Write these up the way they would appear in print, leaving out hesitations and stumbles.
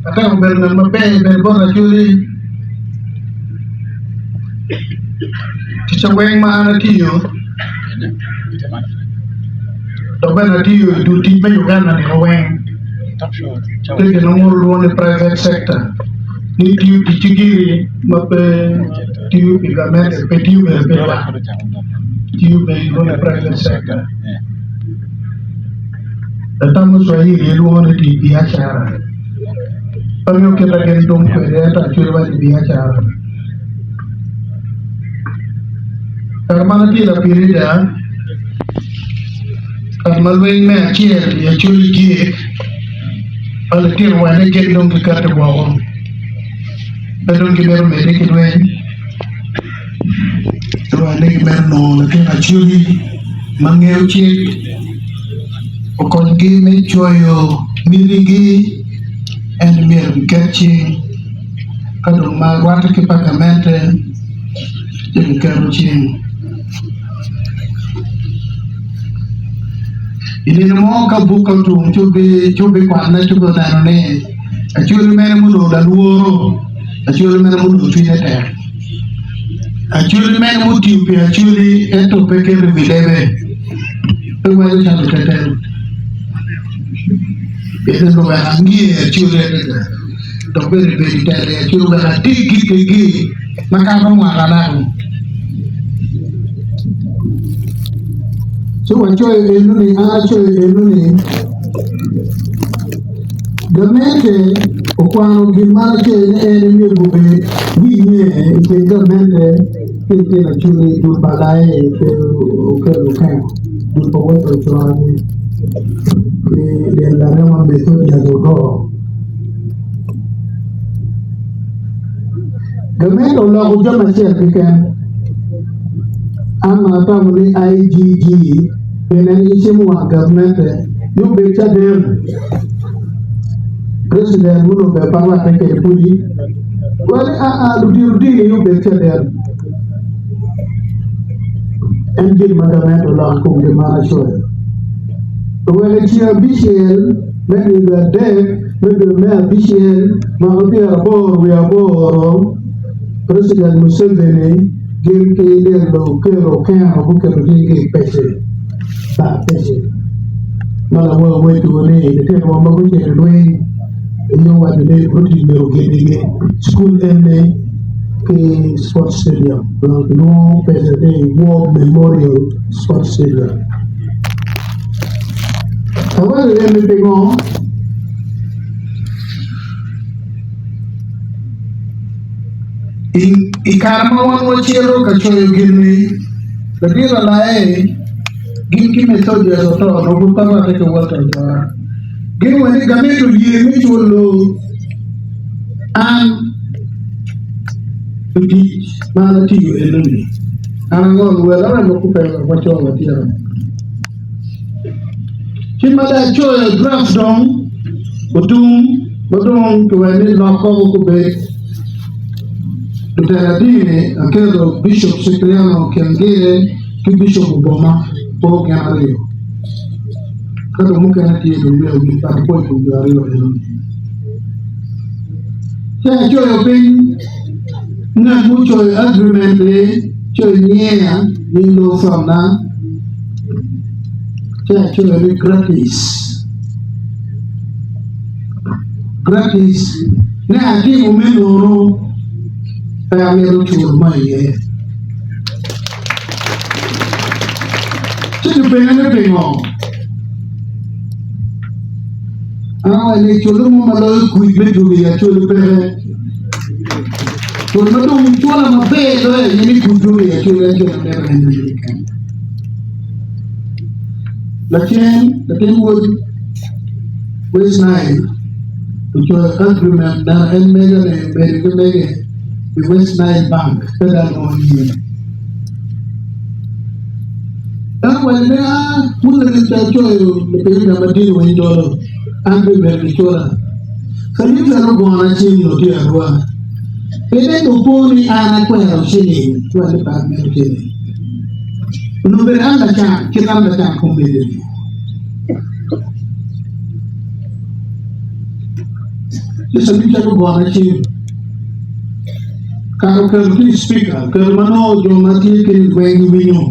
Atemo bedo ngat maber bene bot Acholi. Ticca weng ma an atiyo dok bene atiyo i dul tic me Uganda nino weng tye gin ma munu lwongo ni private sector ni itiyo ticci giri ma pe tiyo pi gamente pe tiyo bene pi lwak tiyo bene ilwongo ni private sector. Latam Swahili lwongo ni tic biacara. Pe angeyo kit ma gin tum kwede ento acwali waco ni biacara. Kare ma an atye i lapirida, kare ma lweny me acel i Acholi tyek, ma litino wa ni gin dong gikati woko pe dong gimito medde ki lweny. Dong ni gimito nongo latin Acholi ma ngeyo cik okonygi me coyo mitigi en myero giket cing ka dong ma rwatte ki pa gamente ci giketo cing. I nino mo ka buk otum ci obikwanne ci obineno ni Acholi mene munongo lalworo, Acholi mene munongo cwinye tek. Acholi mene mutiyo pi acholi ento pe keto i wi lebe, pe waco calo tetero. Pien en oweko angiye acholi adada dok bene bedo i telo i acholi oweko ategi tegi makato mwaka naka. Ci wacoyo enoni, an acoyo enoni. Gamente okwano gin ma acel ni en myero gubed winye i kin gamente ki litino acholi dul pa lae ki okello kemo dul pa wod ocwani ki lyen larema Methodius Odoo. Gamente oloko jami acel keken an ma atamo ni IGG pien en gicimo wang gamente yub bed caden. President muno ber pe arwatte kwede pudi wek aa ludito dini obed caden en gin ma gamente oloko i kom gin ma an acoyo. Oweko i ceng abicel me dwe adek me dwe me abicel mwaka pyeraboro wiye aboro, President Museveni gin ki lyel Okello Okello guketo cinggi i pece. Bar pece ma lawor weco ni litinowa ma gucito i lweny aye owaco ni guti myero gidigi cukul eni ki sport stadium dong kilwongo pece ni War Memorial Sport Stadium. Awaco eni pingo? I kare ma wan wacito ka coyo gin-ni, ladit alaye gin ki Methodius oto nongo pud pe rwatte ki Walter Ojora. Gin wa ni gamente oye me culo an pi tic ma an atiyo enoni. An angol wel aremo kupe wek waco watyeko. Kit ma dong acoyo draft dong otum ma dong kiwaco ni lok koko gubed lutela dini aketo Bishop Cipriano Kiangire ki Bishop Oboma po gin aryo ka dong mukene tye dong myero obi but apwoc kom jo aryo eno-ni. Ci acoyo piny ngat mucoyo agreement-ti coyo nyinga nying law firm-na Ci acoyo ni gratis, gratis ne atimo me nono pe amito cul mo iye. Ci kipenye ni pingo? An awaco ni culu mo ma loyo kuc me dwogo i Acholi peke. Cul ma dong cula maber loyo aye ni kuc dwogo i Acholi en gin amito en aye keken. Lacen, latin wod West Nile ocoyo agreement ma en mege-ni obedo ki mege i West Nile Bank pe dano mo ngeyo. Dano owaco ni, Aa, wun latin pe acoyo lapirida madit weng tolo, an pe ibedo ki cula. Kanisa nogona cim nyo tye arwa. Pe dong opo ni an akwero ciling, ci waco ni pe amito ciling. Onongo bene an lacan, kit an lacan kombeddi-ni. Ci calo ogona cim kare oketo ki i cipika oketo ma nongo jo ma tye ki lweny giwinyo.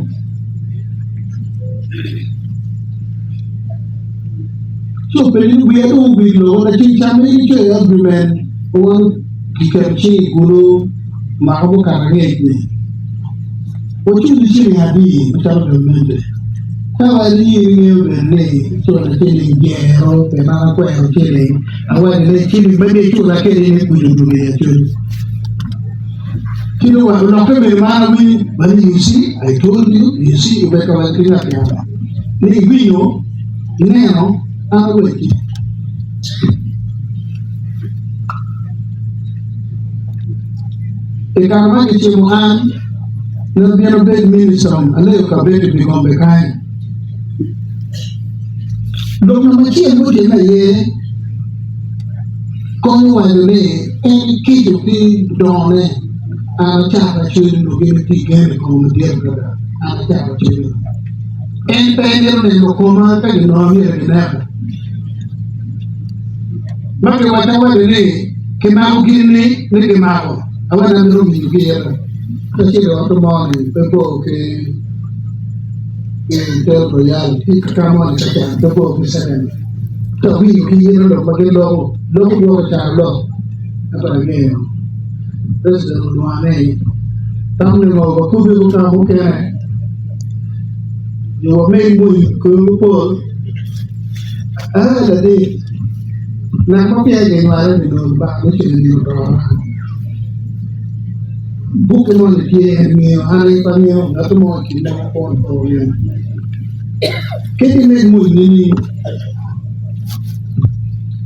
Ci openyo ni wiya dong owil loko lacen ca ma in icoyo agreement ma wan kiketo cing i gulu mako gukato angec ni waculi ciling adi macalo gamente. Ka wa in ingeyo bene ni icula ciling jero pien an akwero ciling awaco ni ciling ma icula kwede ni kuco dwogo i acoli. Ci dong wa olokke bene ma an awinyo ma ni you see I told you you see obedo ka waco ki ngat mo ni iwinyo ineno an awacci. I kare ma kicimo an me bino bed minista, aleyo kabeddi pi gombe kany. Lok namba acel mutimme aye konyo waco ni en kico ki dongone an acako acwelo nyo gin tye gen i koma madit adada an acako acwelo. En pe mito neno koma ka ginongo myero gineka. Ma kiwacca waco ni kimako gin ni ni kimako awaco amito winyo ki ite ka acito i ot mo ni pe bor ki ki hotel royal ki ka mo ni ka can pe bor ki second ka awinyo ki ite lok ma gin loko loko dwoko caro lok ento angeyo president olwonga ni tam ni ngo wakubi ka mukene nyo wamed mony kwer mapol. Aa ladit, ngat ma peya ginywale ni dong Lubanga me cwinyo nino to. Bukke moni tye en ngeyo, an aye pe angeyo, ngat mo i kin dano mapol pe ongeyo. Kit imed mony nining?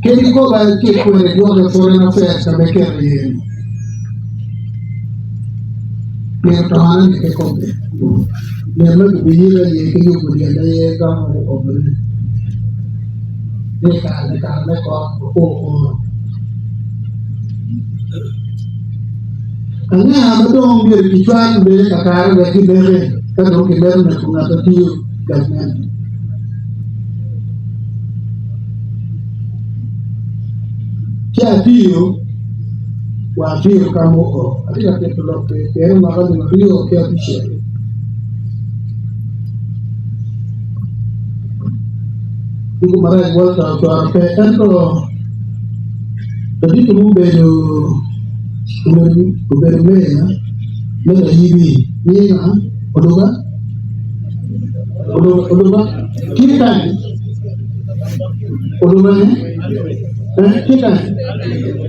Kit ikoba ki kwede gwoke foreign affairs ka ma iketo iye ni. Myero tone ni pe kobbe. Myero ma gibiyiko iye ki yubo dyel aye romo kobone ni kare me kare me kot okur kuro. Anga ma dong myero kicwal bene kakare wek gineke ka dong kimito neko ngat ma tiyo gavment? Ci atiyo wa atiyo ka ma oo atye ka tito lok pi pien mwaka alip aryo ki abicel. Tuko marac Walter ocwaro pe ento ladit mubedo obedo meya me layibi nyinga Oluba Oluba tye kany Oluba ne tye kany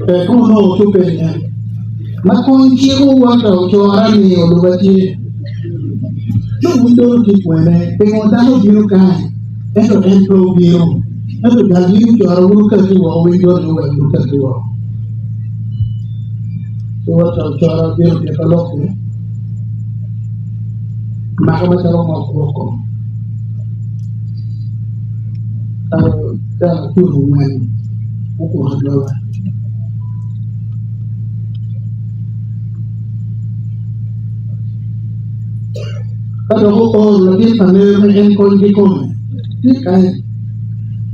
tek kong onongo ci openye ma kony ciko Walter ocora ni Oluba tye Nongo wun dong wutye kwene pingo dano obino kany ento en pe obino ento jal in ocoro wun wukati woko wun jo ni oweko wukati woko ci Walter ocora obino tita lok-ki mako macalo ngok gwoko dano acul ongwen mukwongo doga. Ka dok ooro latin pa ner ma en kony kikome, tye kany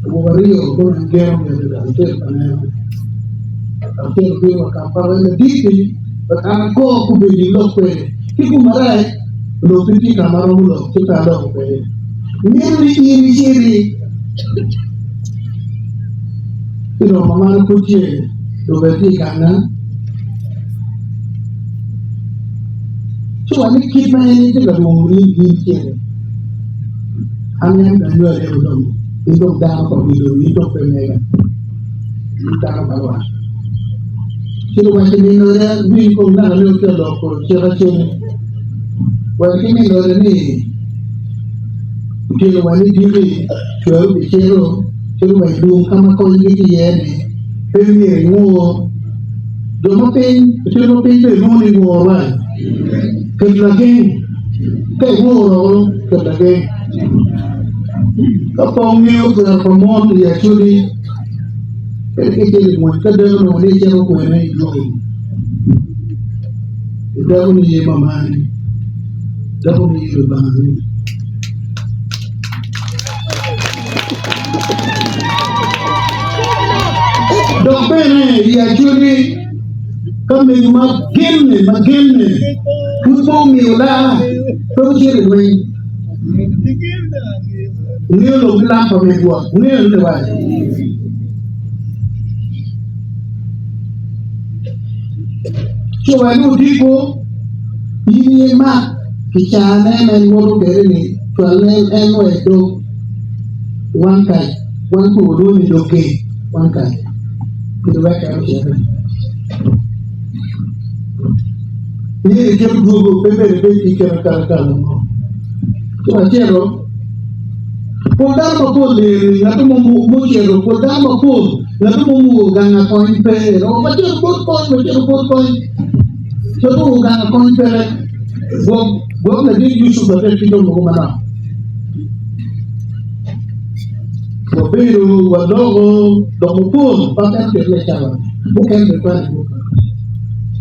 awobe aryo bot angeno me adada acel pa ner acel obino wa Kampala en ladit-ti wek an ago gubedo i lok kwede ki kumarac onongo pe tye ka ma romo lok ci pe aloko kwede. Mito ni in iciti ci dong mamana pud tye dong bene tye i ganga. Ci wa ni kit ma en tye ka lwongo in in citi. An en anywali ento dong in dong dano pa wi lobo in dong pe mega in dano pa lwak. Ci owaco ni nore winy kom naka ni tye ka loko cik acel wek ki mi nore ni otyeno wa ni diki cwero bicito cito wa i lum ka ma konygi tye iye ni pe myero ingur. Jo ma piny kit ma piny bene lwongo ni ngur right ket lageng ka inguro ket lageng ka pe wungeyo twero pa mon i acholi pe ki cito i mony ka dano onongo ni icito kwene i dwoki dako ni ye mamani dako ni ye lubangani. Dok bene i Acholi ka mego ma genne ma genne pud pe omiyo laa pe gucito i lweny. Wungeyo lok ki lam pa megwa, wungeyo ni waco. Ci owaco ni odiko in aye mak kicane ma en woto kwede-ni cwal en wa i dog wang kac wang two olwongo ni dog geng wang kac pud iwek en ociti. Myero iket dwogo pe myero ibed ki kite kalakala mo. Ci wacito pol dano mapol eni ngat mo mucito pol dano mapol ngat mo muo gang akony pe wacito bot kony wacito bot kony cito gang akony peke gwok gwok ladit Yucuf latet ki jo mogo manok wabedo waloko lok mapol pa en oketo me cawa mukene bene kwena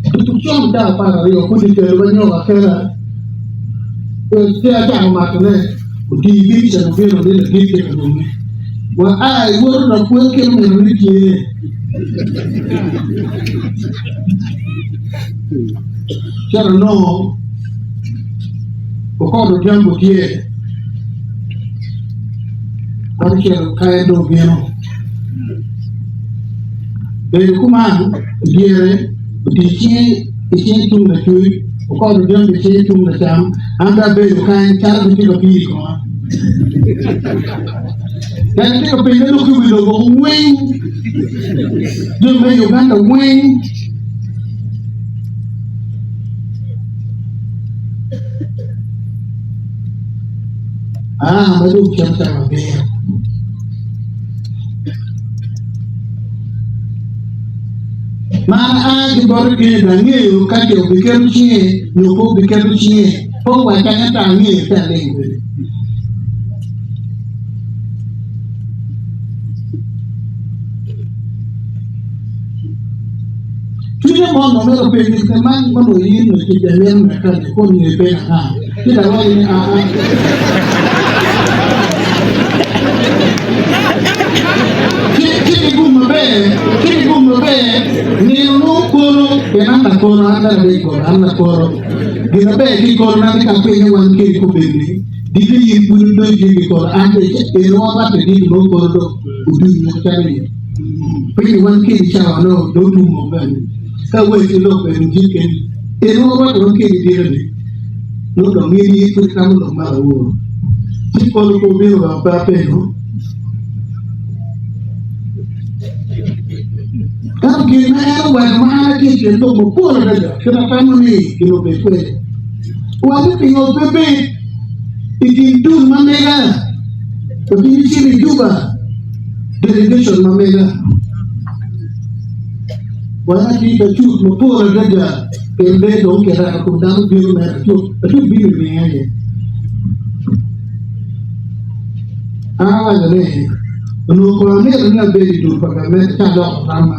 Tuko con cawa 12 pud kikelowa nyo akela pe acako matone otii Vincent obino ni ladit tye ka lwonge wa a iwoto dok pwod kit omeno ni tye calo onongo Okot Odhiambo tye wan ocito ka en dong obino. Bedo kuman odyere otic cinge i cing tung lacuc, okoto jami i cing tung lacam, an dong abedo kany calo gitye ka bino i koma. En tye ka penye lok ki wi lobo weng, jami me Uganda weng. Aa ma dong cito cawa abiro. Ma an aa ki bote kene dong angeyo ka ce obiketo cinge nyo pe obiketo cinge, pe owacca ento angeyo ci aling kwede. Cwinye mo onongo mito penyo ni, Man ma onongo in onongo itye jamino me kani kun nyo ibedo anga? Ci dok awaco ni, Aa. Ci ki gum maber, ci ki gum maber, nino nongo kono, pien an lakono, an dong abedo kono, an lakono. Gin maber ki kono na tye ka pinye wan kedi kombeddi, diki in pud idonyo ki kono, an dong eno warwatte diki nongo kono dong oduny woko calo in. Pinye wan kedi cawa nongo dong otum woko bene. Ka wec ki lok bene ojik keni, eno warwatte wan kedi diki-ni. Nongo dong in in pud itamo lok ma awor. Ci kono pe obino wek pe apenyo. Ento gin ma en owaco ma an atye i kin lok mapol adada kit atamo ni gin obed kwede. Owaco pingo pe bed i kin dul ma mega obin icito i Juba delegation ma mega. Wan atye ka cut mapol adada pien lee dong kireko kun dano bino mere acut, acut bino i ringe aye. An awaco ni, Onongo kono amito ni abed i dul pa gamente ci aloko tamma.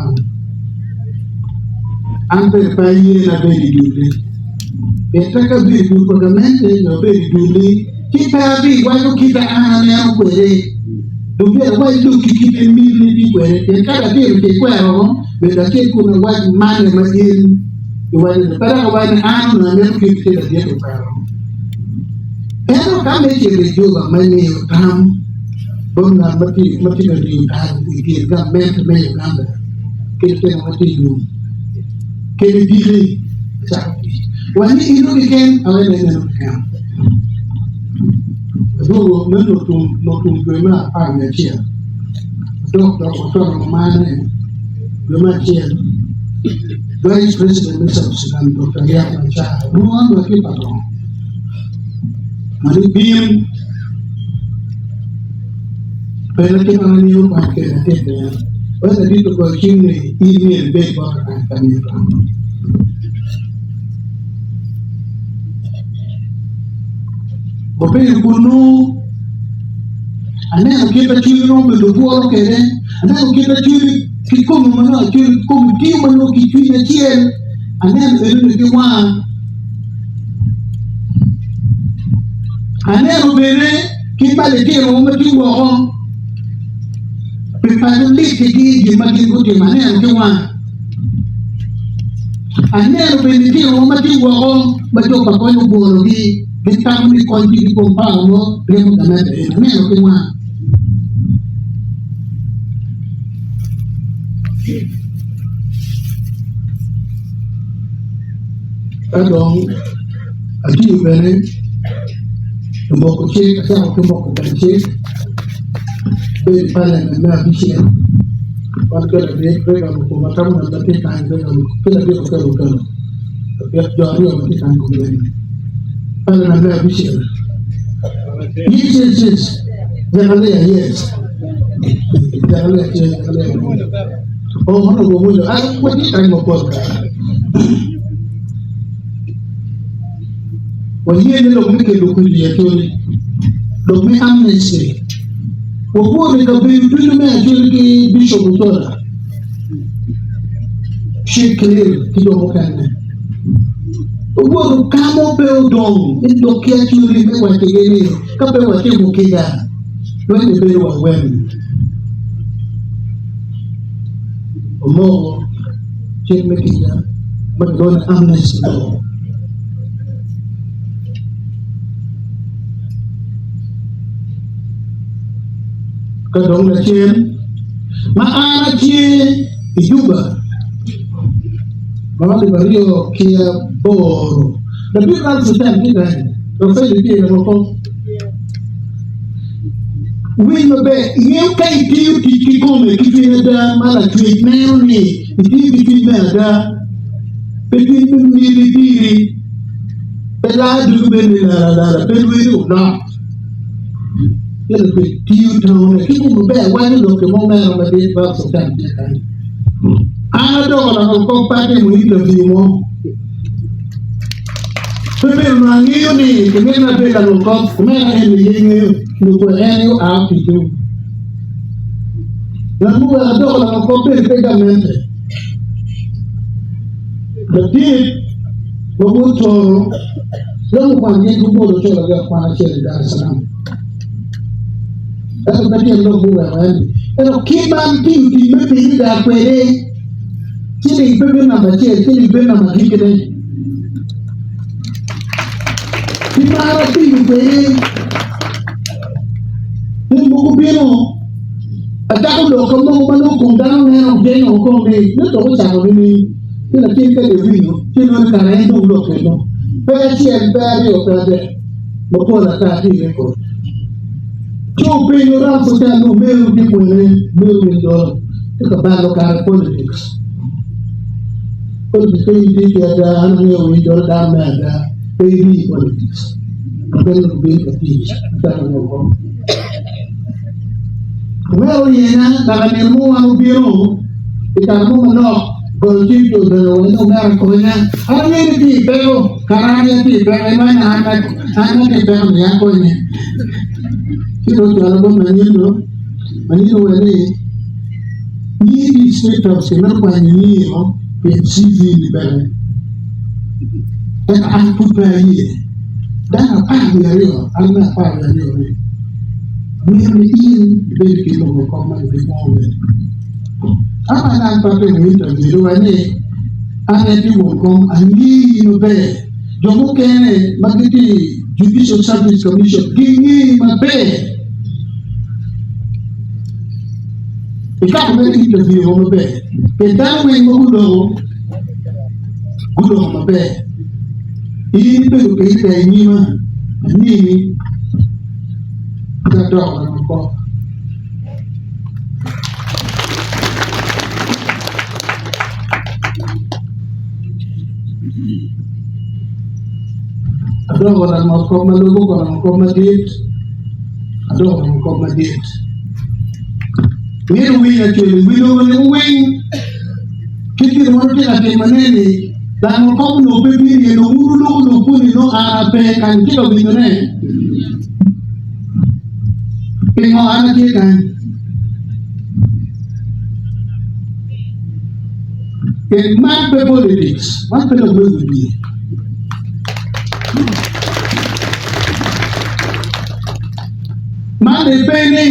An bene pe aye ni abed i dulli. Pien pe ka abedo i dul pa gamente nyo abedo i dulli, ci pe abiwaco kit ma an aneno kwede. Dong myero awac lok ki kit ma mitine tye kwede. Pien ka latin tye kwero mo, myero acit kun awac mane ma in iwaco ni. Pe dok awac ni an onongo amito kit ki ladit okwero. Ento ka me cito i Juba me miyo tam bot ngat ma tye ma tye ka tiyo tal i kin gamente me Uganda ki litino ma tye i lum kede diki acako tic wa ni ino keken awe ne neno keken adwogo me notum notum dwe me 11 adok dok ocwalo mamane dwe me acel Vice President me South Sudan Dr. Riek Machar lwonga wa ki pa dongo ma ni bin bene kit ma angeyo kwan kwede atir bene wek ladit ogoyo cim ni in myero ibed bota kany ka mito. Wabedo kunnu aneno kit ma cwiny romo bedo bworo kwede aneno kit ma cwiny kikome ma nongo acwiny kikome tiyo ma nongo ki cwiny acel aneno enoni ki wanga. Aneno bene kit ma litino ma tye woko pi paco littigi gin ma gin gutimo aneno ki wanga. Aneno bene litino mo ma tye woko ma jo pa kony obwologi gitamo ni kony tye ki kom power mo ryemo gamente eni aneno ki wanga. Ka dong atiyo bene i moko cik, acako ki moko bene cik bedo i paliament me abicel wan ki ladit Reagan okoma tamo ngat ma tye kany Reagan ki ladit Okello Okello jo aryo ma tye kany kombeddi paliament me abicel yes yes yes Zekaria yes Zekaria tye Zekaria oh honorable William watye kany mapol kara. Waye ni lok me kelo kuc i Acholi, lok me amnesty. Wabwot i kabedo ducu me Acholi ki Bishop Ochola, Sheikh Khalil ki jo mukene. Wabwoto ka mo pe odong i lok ki Acholi me waccigi ni ka pe watimo kica, lweny bibedo wa wen. Omoko cik me kica ma kilwongo ni amnesty law. Ka dong lacen ma an atye i Juba ma alip 2008, ladit Ralph Sudan tye kany, Rafeli tye i woko. Winy maber, ingeyo ka itiyo tic kikome ki cwiny ada ma Lacwec neno ni itiyo ki cwiny me ada, pe cwiny me miti piri, pe laa ducu bed ni lal alala, pe lweri olok. Ci Lacwec tiyo tone ki kome maber waco lok ki mo meno madit bot Catan tye kany. An adoko langol kop pe atimo interview mo. Pe bedo nongo angeyo ni kimito ni abed langol kop, omera en aye ngeyo nyo kwe en aye oa ki jo. Ngat muweko adoko langol kop bene pe gamente. Ladit ma wod Toro romo kwano gin ki bolo colo gi akwana acel i Dar es Salaam. Ento pe tyen lok muweko en ni ento kit ma an tiyo tic me piny i kwede ciling pe bedo namba acel, ciling bedo namba agikine. Pi mar atiyo kwede, gin mogo bino, acako lok ka mogo ma nongo kom dano neno gengo kom ni nongo dok ocako nining? Ci latin ka dong owinyo ci nongo ni kara en dong lok keno. Pe acel, pe aryo, pe adek, mapol ata tye i rekod. Ci openyo Ralph Ocan ni omeru tye kwene, omeru winy dolo tye ka balo kare politics. Politics pe in tye ki ada, an angeyo winy dolo dano me ada, pe iri i politics. Pe nongo ibino ka tic macalo woko. Omera oyena kaka nino mo wan obino i kare mo manok goyo cim ci odoyo wa ni omera konya. An angeyo ni tye i peko, kara an aye atye i peko, en waco ni an an atye i peko ni akonye. Ci dong ocwalo bot Manyindo, Manyindo owaco ni nyingi tye i state house imito kwanyo nyingi-o pien CV ni peke. Ento an pud pe aye. Dano 12, an me 12 ni mito ni in ibed ki lubo kop ma ibinongo kwede. Ka ma an pe atimo interview wa ni an atye won kom angeyi maber. Jo mukene ma gitye i Judicial Service Commission gingeyi maber. Icako mere interview o maber pien dano weng ma guloko guloko maber. In ibedo piny ka i nyima aneni ka adoko lamokok. Adoko langolkop ma lubo kom langolkop madit, adoko langolkop madit. Myero wuwiny acwali, wi lobo ni wuwiny kit gin ma wutye ka timone-ni. Langolkop onongo pe bino iye, dong wun wuluko lok kuni nongo an ape kany, wutye ka winyone? Pingo an atye kany? Pien man pe politics, man pe lok me wibye. Man. Man de pe ni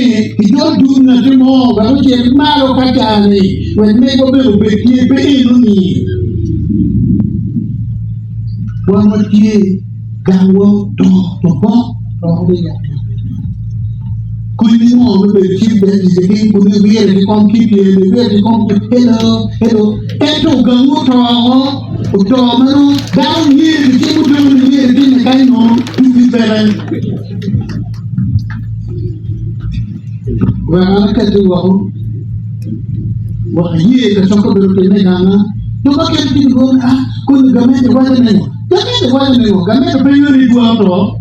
ijol dul ngati mo wek ocit malo ka ca-ni wek megwa bene obed tye, pe enoni. Wan watye gangwa oto to bok dok obiyak. Kodi ngo me bedo chief justice ki kodi wire ki kom ki pyem wire ki kom ki hello hello ento gangu oto oko oto ma nongo dano myero ki cimo dong myero ki me kany nongo tugi peke wek an akati woko wek aye ka cokke obedo timme ganga jo ma kelo tye lwongo ah koni gamente waco ningo gamente waco ningo gamente pe yoni dwa oto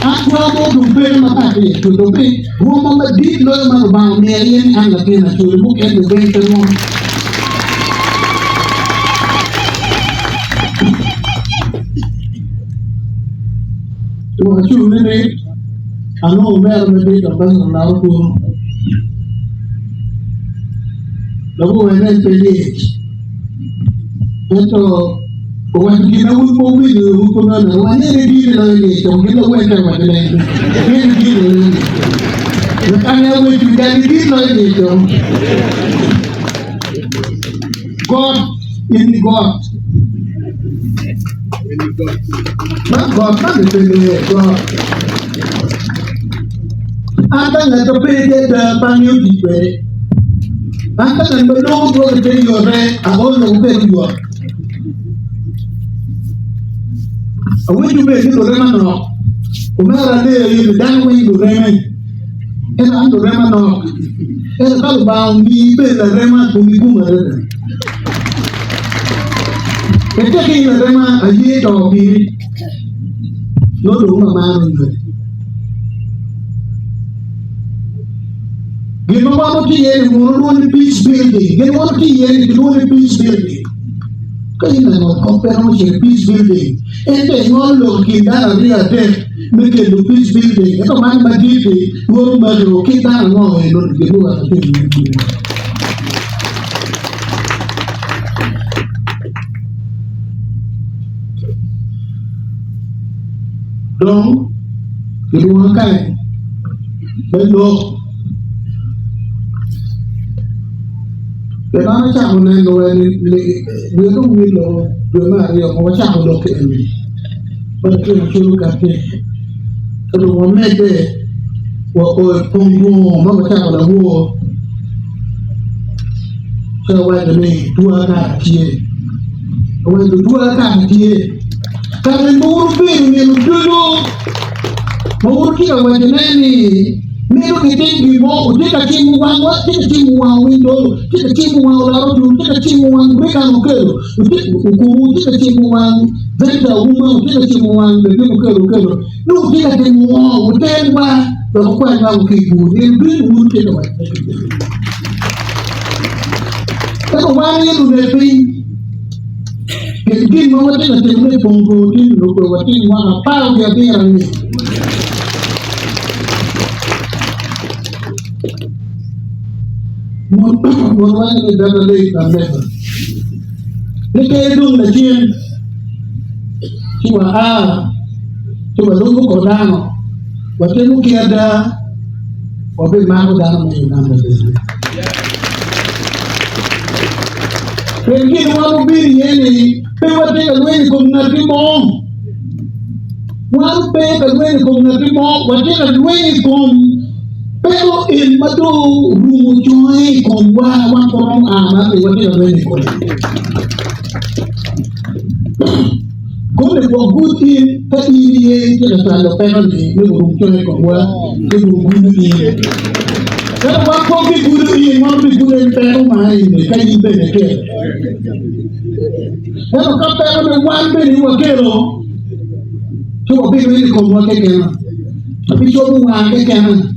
An twero mo dong bedo mapat iye tuto pi rwomma madit loyo ma Lubanga omiya iye ni an latin acoli mukene lubeng pe rwom. Rwok acul ni ni anongo omera madit dok bene olaro kunu. Dok owene en pe lyec. Ento owaco gin ma wun pe wuwinyo i wun kumeno, wanene gire loyo lyec, dok gin lawen ka iwaco ne, gin gire loyo lyec. Wek an aye awecwu, jali dit loyo lyec dong. Got, in i got. Man got, man pe lyec, got. An ka ngat ma pe ki ada pe angeyo tic kwede. An ka ngat ma loko dwoke pe yote, aol dok obedo yot. Awinjo bene ni lurema nok. Omera aleyo aye ni dano weng lureme. Ento an lurema nok. Ento ka Lubanga omiyi ibedo larema, komi gum adada. Tek in larema, aye to piri. Nongo dong mamaro nywali. Gin ma wan watye iye ni mono lwongo ni peace building. Gin ma wan watye iye ni kilwongo ni peace building. Ka ineno ot kop pe romo cito peace building. Ento ingolo lok i kin dano aryo adek me kelo peace building. Ento man madit-ti lworo magi o kit dano ango eno gin muweko atye i nyim. Dong kilwonga kany me lok. Pien an acako neno wa ni dwe dong wilo dwe me aryo ma wacako lok eni ma litino culo kati ka dong wamedde wa o i pong dwongo ma wacako lawor ci awaco ni dwa kara tye awaco dwa kara tye kare ma wun wubedo nino ducu ma wun wutye ka wacone ni mito gitim gin mo, wutye ka cimo wangwa, tye ka cimo wang owiny-dolo, tye ka cimo wang olaro-tum, tye ka cimo wang Reagan Okello, Okumu, tye ka cimo wang Victor Ouma, wutye ka cimo wang Latin Okello Okello, nongo wutye ka timo ngo? Wutelwa wek wukwanywa woko ki i bur. Nino ducu wun wutye ka wacone ki bur. Ento wan aye lunek piny. Pien gin ma watye ka timone i kom bur tye ni lubbe watim mwaka 17 angec. Mon waco ni better late than never. Ni ker dong lacen ci wa a ci walubo kor dano watimo ki ada wabimako dano me Uganda bene. Pien gin ma wan wubino iye ni pe watye ka lweny i kom ngatti mo. Wan pe ka lweny i kom ngatti mo, watye ka lweny i kom peko en ma dong orumo conge i komwa, wan pe waromo a malo ni watye ka lweny i kome. Kome gwok gud in ka in iye itye ka cwalo peko-ni ni orum conge i komwa ci dong gudo in. Ento wan pe wabigudo in, wan wabigudo en peko ma in-ni ka in bene ikelo. Ento ka peko-ni wan bene wakelo, ci wabilweny i komwa kekena, wabicobo wanga kekena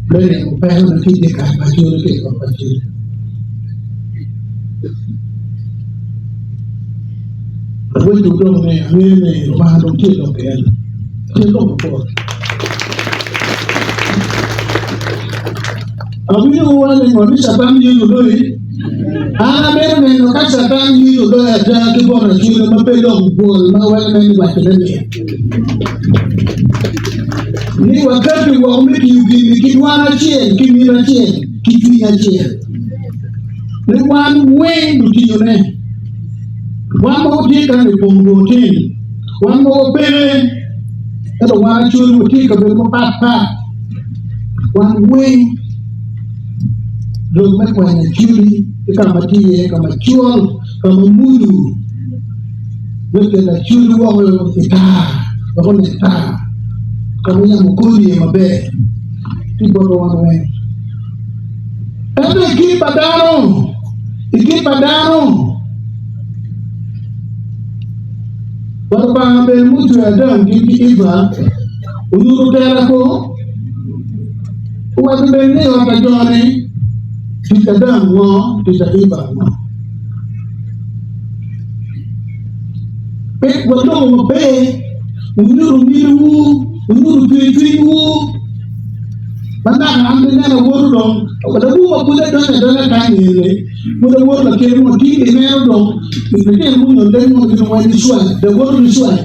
me ryemo peko-ni ki i dyekal pa Acoli ki i got pa Acoli. Aweco dong ni angeyo ni Lubanga dong tye lok ki en. Tye lok mapol. Awinyo wuwaco ni ngo ni Catan Yecu loyi. An amito neno ka Catan nyuto loyo ada ki bot Acholi ma pe lok bwol ma weko en wacone ni, ni wakati woko me tiyo gin-ni ki dwan acel, ki miti acel, ki cwiny acel, ni wan weng lutiyone. Wan mogo tye kany i kom Rwot-tin, wan mogo peke, ento wan Acholi watye i kabedo mapat pat, wan weng. Lok me kwanyo acholi ki ka ma tye iye ka ma col, ka ma mudo me kelo acholi woko i tar wek onen tar ka ma yamo kodo iye maber ci botwa wan weng. Ento i kit pa dano, i kit pa dano, pa Lubanga bene mucweyo Adam gin ki Eva onyuto tela kor. Owaco bene ni ot pa jo-ni tic Adam ngo, tic Eva ngo. Pe waloko maber, wunyuto mitiwu, wunyuto cwercwinywu. Ma naka an pe neno awoto dong, labwor ma pud adonyo adonya kany eni, pud awoto lakite mo, tye ineno dong, litino gunyonde mo gin weng gicwal, dawoto gicwal.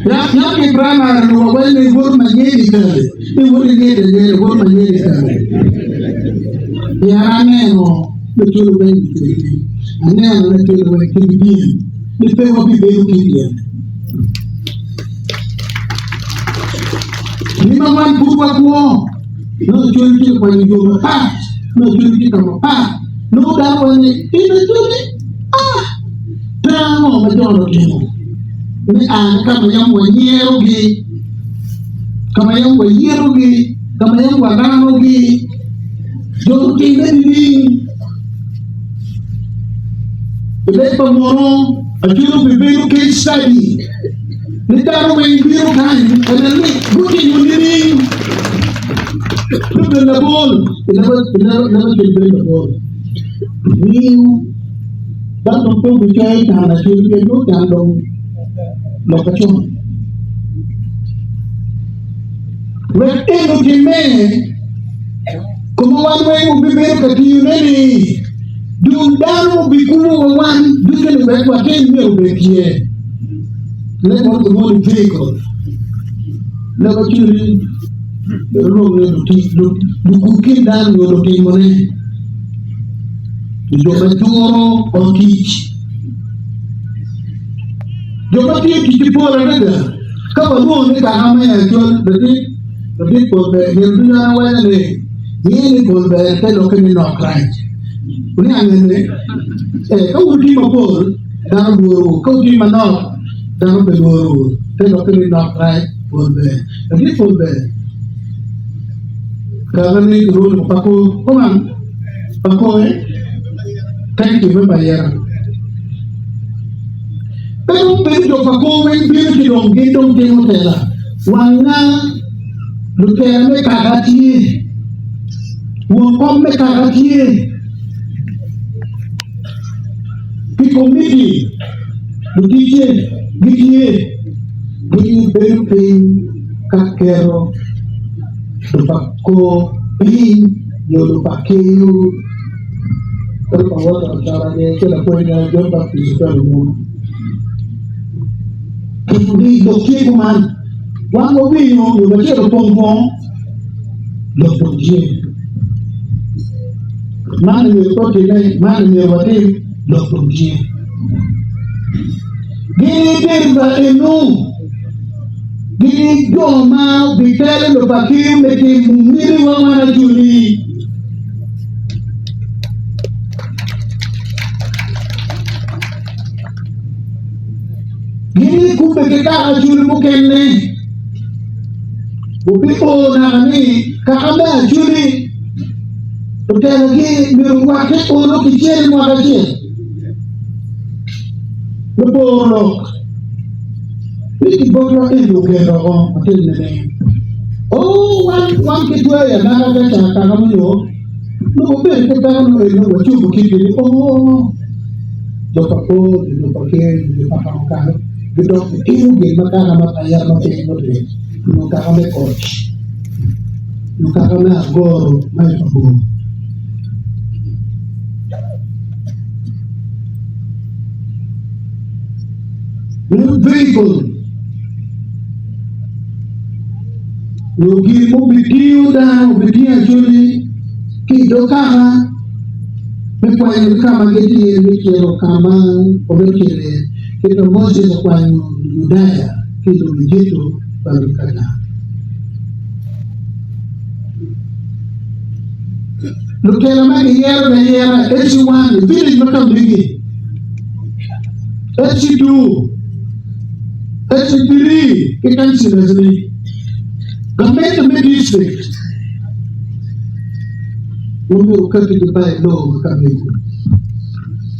Yam ki primary luwa weng ni wot ma nyeri kale, ni wot inyeri anyera, wot ma nyeri kale. Pien aneno me culo weng i cwiny, aneno me culo weng ki bibien, ni pe wabibedo ki pien. Ni ma wan pud wakwo, nongo cwiny tye ka kwanyo yo mapat, nongo cwiny tye ka mapat, nongo dano waco ni in acwali, ah! Pe ango ma jo-ni otimo me a ki ka ma yam wanyerogi, ka ma yam wayetogi, ka ma yam waranogi? Jo gutimme nining? I leb pa munu, acwalo obibedo case study ni dano weng bino kany ka neno ni gutimo nining. Me bedo labol, i leb acel bedo labol, miyo. Dok dong pe obicoyo can acel pien nongo can dong lok acon. Wek en otimme, koma wan weng obibedo ka tiyone-ni, dul dano obikumo wa wan ducu ni wek watim myero obed tye. Leb mono kilwongo ni vehicle. Leb acoli bene olwongo ni lukub kin dano nyo lutimone. Jo ma juro ot tic. Jo ma tiyo tic gipol adada. Ka walwongo ni kaka me acol, latit latit pol ber gin ducu an awaco ni ye ni pol ber te lokke ni nok rac. Wuniang eni? Ee, ka wutye mapol, dano lworowu. Ka wutye manok, dano pe lworowu. Te lokke ni nok rac, pol ber. Latit pol ber. Kaka ni kilwongo ni pako, kuman. Akoe, thank you me mayera. Pe dong bedo jo pa kor weng bino ci dong gin dong timo tela. Wanga lutela me kaka tye, won kom me kaka tye, pi komiti luticce gitye, gin bedo piny ka keto lupakor piny. Nyo lupakeyo calo pa Walter Ocoro aye ci lapwony ma John Baptist ocwalo lwongo. Timo ni lok tye kuman, wan wawinyo nyo wacito pong pong, lok dong tye. Man myero pe otimme, man myero watim, lok dong tye. Gin itero enu. Gin jo ma obitelo lupakir me timo mitiwa wan acoli. Gin kubbe ki kaka acoli mukene. Wubio naka ni kaka me acoli otelogi myero orwakke olo kicel i mwaka acel me poro lok. Ni ki botwa eni oketo oko matin nining? Oo, wan, wan ki tweyo anaka ka ca kaka mo nyo nongo wabedo ki peko nongo eni nongo wacobo kitgi ni oo, jo pa kor, jo pa ker, jo pa kaka okalo gidok gitimo gin ma kaka ma payera ma piny mutimo nyo kaka me koc nyo kaka me agoro ma i pa bor. Meno vehicle nyo gin ma obitingo dano obitingo acholi ki i dog kaka me kwanyogi ka ma gitye iye me cito ka ma wamito cito iye kit ma Moses okwanyo Lujudaya ki i lobo Ejipto okwanyogi Kanaan. Lutela ma giyerogi ayera LC1 i village ma ka megi, LC2, LC3 ki councillors ni gamente me district ma myero oketigi by law ma ka mego.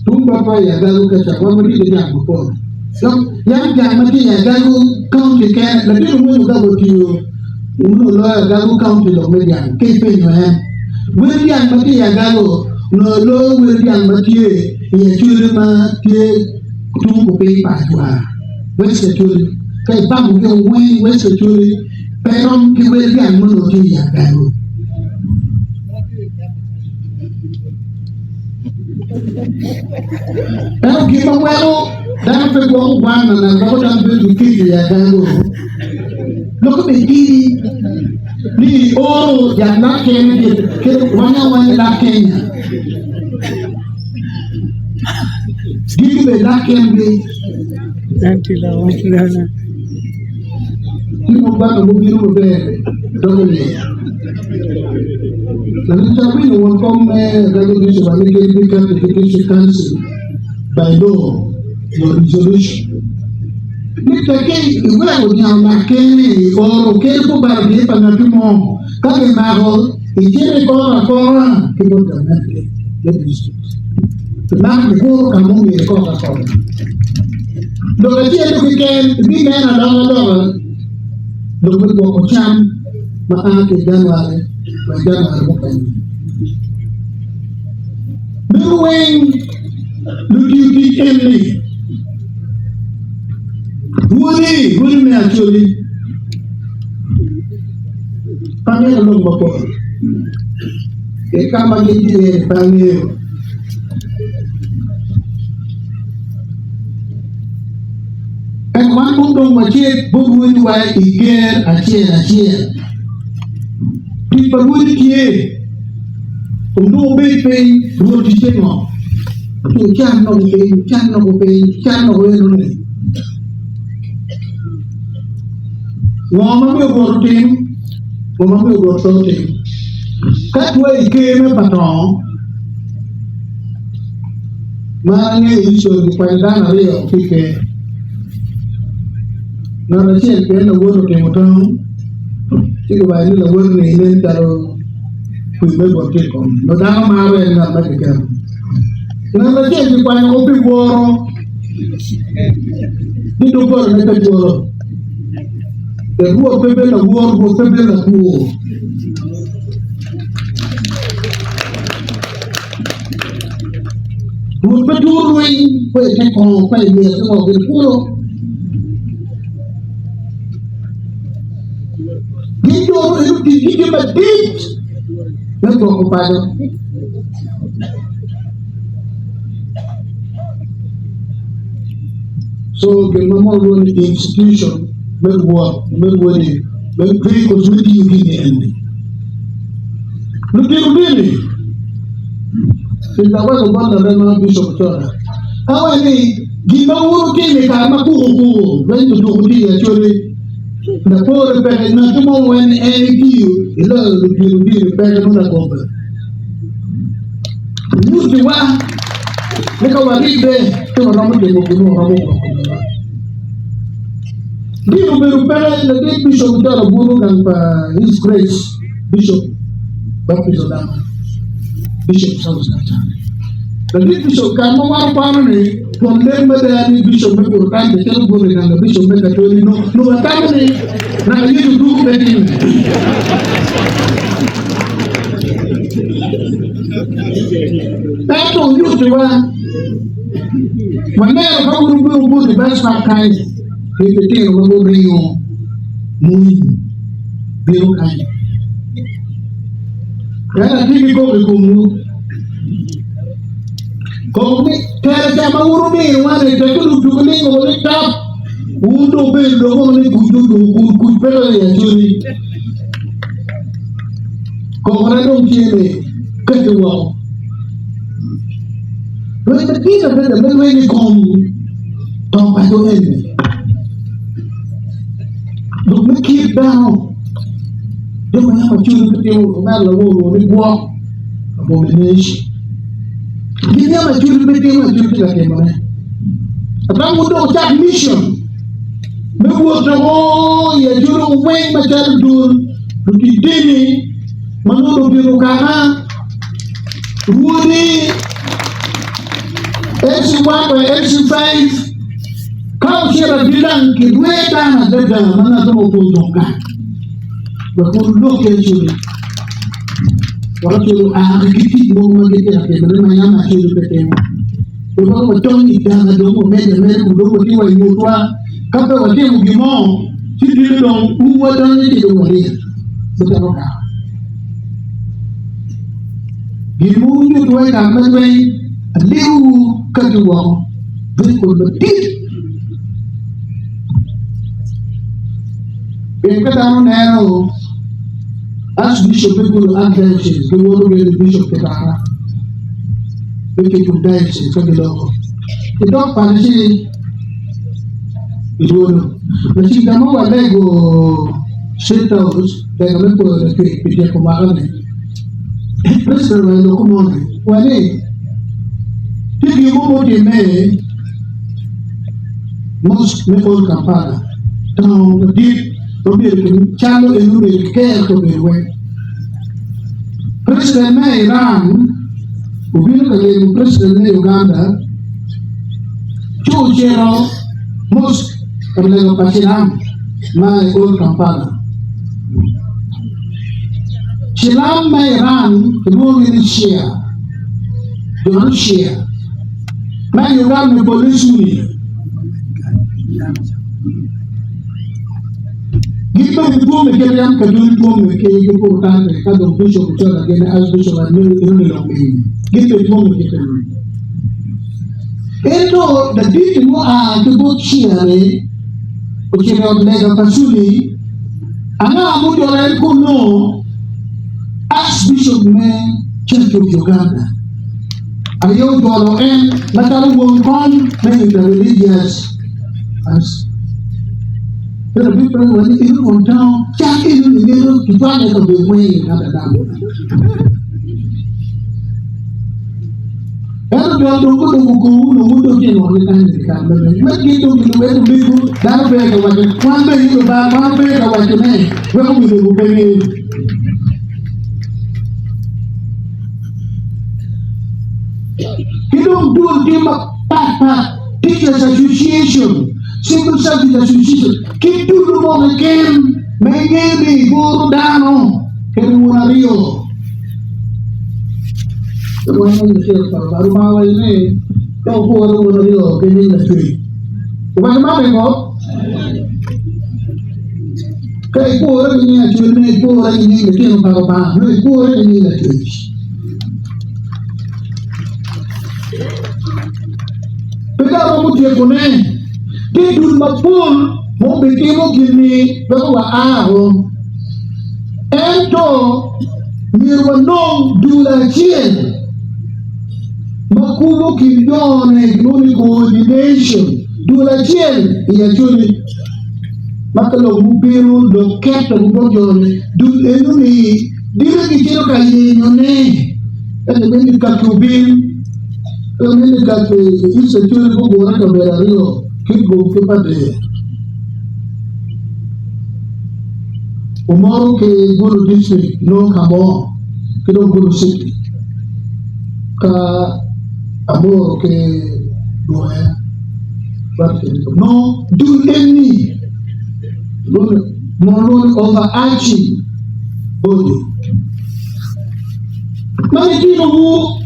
Tung botwa i Agago ka ca wan watye ki jang mapol dok yam jang ma tye i Agago county kene latin omwony Ogago otiyo Onongo loyo Agago County lok me dyang ka ipenyo en. Wel dyang ma tye i Agago onongo loyo wel dyang ma tye i Acholi ma tye tung kupiny pa Ajwar, West Acholi. Ka ibamo ki oweng West Acholi pe rom ki wel dyang ma onongo tye i Agago. Ento gin ma weko dano pe gwoko gwana na weko dano bedo ki kec i Agago Lok me dini ni oro jat lak kene kit wanya wanya lak Kenya. Gigi be lak kengi. Timo baka mubino maber doko iye. Laluca winyo won kom me Agago District wa ni gin giketo ki District Council by law nyo resolution. Mitte ki iweko niang lakkene i oro kadi pe obaro tye pa ngatti mo. Ka kimako, icito ikoro akora ki bot gamente me district. Kimako kikuro ka ma omyero ikok akoka. Lok acel-lu keken ibineno alokaloka lok me gwoko cam ma a ki i January wa i January mukene. Meno weng lutiyo tic eni. Rwodi, rwodi me Acholi, pe amito lok mapol ki ka ma gitye iye pe angeyo. Ento wan kong dong wacit bot rwodiwa i ker acel acel. Tic pa rwodi tye, kun dong wubed piny, Rwot ticce ngo? Ci wucan loko piny, wucan loko piny, wucan loko enoni. Ngo ma myero Rwot otim? Ngo ma myero Rwot pe otim? Ka twa i ker me Patongo, ma angeyo ni col kikwanyo dano aryo ki i ker. Ngat acel pien lawot otimo tong, ci kiwaco ni lawot-ni nen calo kwir me bot tye i kome. Nongo dano maro en ngat ma kiketo. Ngat acel kikwanyo woko pi woro ni dogolane pe twolo. Wek Rwot pe bed lawor, Rwot pe bed lakwor. Rwot pe turo lweny pe i te kongo, pe i myel ki ngo gin kulu. Gin jo eno ticgi tye madit me gwoko paco. So gin ma mono lwongo ni institution me rwot me rwodi me vehicles me tiyo gini eni. Lutino dini tic aweko bot larema Bishop Ochola awaco ni gin ma wun wutimo i kare ma kuku kuku lweny tutuku tye i Acholi lapore peke ngat mo wen en itiyo iloyo lutino dini peke nongo lagobbe. Nyutiwa ni ka waribbe ci waromo timo gin ma waromo gwoko nyowa. Dini obedo peke ladit Bishop Ochola obuto gang pa His Grace Bishop Baptist Odama, Bishop South Kacha. Ladit Bishop kare ma wan okwano ni twon lem mada ni Bishop me Purutante cito buto i gang pa Bishop me Katoli no nongo watamo ni naka Yecu dwogo pe time. Ento onyutiwa, waneno ka wun wubino wubuto i benchmark kany ki litino ma guringo mony bino kany. Ento atye ki koko i komwu, koko ni tere ca ma wun wumiyowa-ni, tekki lutuku ni ngo ni tap. Wun dong wubedo dong woko ni kuc dong dong kun kuc pe dong i Acholi. Kokone dong tye ni kati woko. Lweny madit adada me lweny i kom to paco eni. Lok me kit dano. Jo ma yam Acholi pe timo omera lawor lwongo ni gwok abomination. Gin yam Acholi pe timo Acholi tye ka timone. Atamo wun dong wucak mission me wot o i Acholi weng macalo dul lutic dini ma nongo dong otyeko kaka rwodi MC1 wa MC5 ka wucito adilang kidwe dano adada ma ngat mo opol dong gang wek wun wulok ki Acholi wek Acholi oa ki tic mogo ma gitye ka timone ma yam Acholi pe timo. Wek watony i danga dong wamedde ameda kun dong watye wa i ngutwa. Ka pe watimo gin mo, ci bino dong umwa donyo ci dong waryem macalo kaka. Gin ma wunyutowa i kare me lweny, alikowu katti woko bedo kod madit. Pien ka dano neno Archbishop me Gulu Archdiocese giwoto gin Bishop Kitara. Me Kitgum Diocese ka giloko i dog paco ci gilwodo lacik ka ma walego State House lega me pwoyo lacwec pi tyeko mwaka-ni. President wa iloko moni wa ni tye gin mo mutimme Mosque me Old Kampala town madit ma myero calo en obedo ki ker ka obedo weng. President me Iran obino ka limo president me Uganda ci ocito mosque ka lego pa cilam ma i Old Kampala. Cilam me Iran kilwongogi ni Shia, jo ni Shia ma i Uganda ni pole Sunni. Gin bene gitwome kit yam Katoli twome ki Purutante ka dong Bishop Ochola gin Archbishop Arnoldi dok mini. Gin bene twome kit eno. Ento ladit mua ki bot Shia-ni ocito i ot lega pa Sunni, anga mujolo en kunnu? Archbishop me Church of Uganda aye ojolo en macalo won kom me Interreligious Ento bit pe wa ni eno won town cak eno ni mito kicwale ka bedo weng i ngat adam. Ento jo dong gudongo kowu nongo dong tye lwak ki kany i kare me lweny. Me gin dong gilubo ento mego dano pe ka waco wan be ni Lubanga wan pe ka waco ne weko mego pe ngeyo. Ki dong dul tye mapat pat Teachers Association Civil Service Association ki ducu mo keken ma ingeyo ni iguro dano kede wun aryo. Lubanga owaco ni ka wugure wun aryo ki nying Lacwec. Owaco man pingo? Ka igure ki nying Lacwec nongo igure ki nying litino pa Lubanga nongo igure ki nying Lacwec. Pe ka romo tyekone, tye dul mapol ma obitimo gin-ni weko waa Ento myero wanong dul acel ma kubo kin jone kilwongo ni coordination, dul acel i Acholi ma ka lok mubino dok keto bot jone. Dul enoni dite gicito ka yenyone ento meno kaki obin. Ento ka Icecoli gugure i kabedo aryo, Kitgum ki Pader, Omoro ki Gulu District nongo ka mo ki dong Gulu City, ka Amoro ki Buea nongo dul eni mono lwongo ni overarching body ma gitinowu.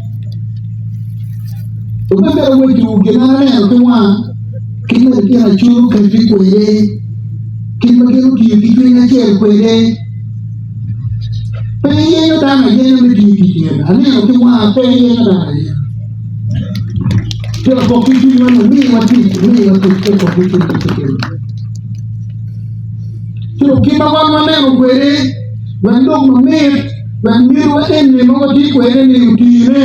Wubimito weco gin ma aneno ki wanga, kit ma litino acur kati kwede, kit ma gin otiyo ki cwiny acel kwede. Pe iyenyo dano ayenya me tiyo tic eni, aneno ki wanga pe iyenyo dano ayenya. Ci okok ki cwinywa ni omiwa tic, omiwa tic, ci okok ki cwinywa ci timo. Ci dong kit ma wan waneno kwede, wek lok mamit, wek mitiwa eni ma watye kwede-ni otine,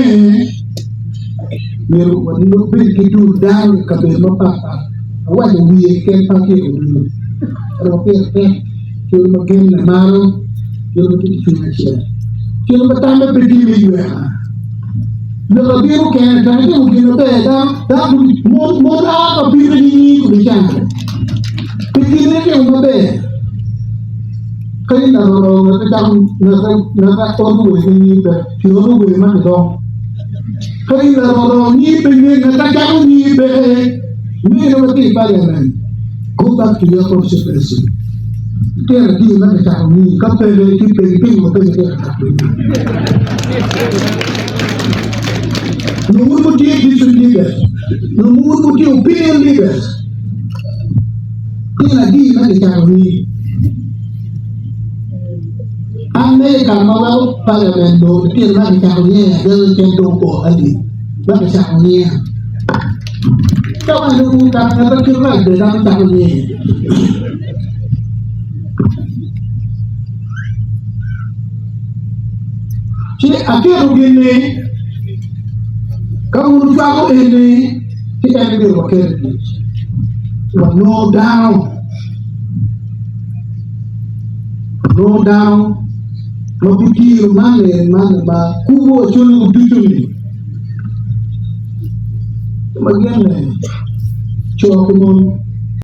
myero wabed ki dul dano i kabedo mapatpat. Awaco wiye keken pe atyeko ducu. Ento pire tek, cwiny ma genne malo, cwiny ma tye ki cwiny acel, cwiny ma tamme pe tye me yweka. Lok abino kene dok itimo gin maber dok mon a ka bino i nyimi kun icano. Pi gin ma itimo maber, kadi ngat oro ngat cako ngat oto wer ki nyim pe, ci oto wer ma kidong. Kadi ngat oro nyim pe nge ngat cako nyim pe, meno ma tye i parliament, go back to your constituency. Tyen adi ma kicako nyim ka peke ci peny pingo pe kitye ka cako nyim. Nongo wun wutye district leaders, nongo wun wutye opinion leaders. Tyen adi ma kicako nyim? An me i kare ma weko parliament dong tyen ma kicako nying aye keken dong o adi ma kicako nyinga. Ka wan dong ka ngat ma kite rac bene dano cako nyinge. Ci aketo gin ni ka wun wucwako eni ci en myero waket i tic wanongo dano wanongo dano ma gitiro mane mane ma kubo cwinywu ducu-ni. Ma genne, co ki mon.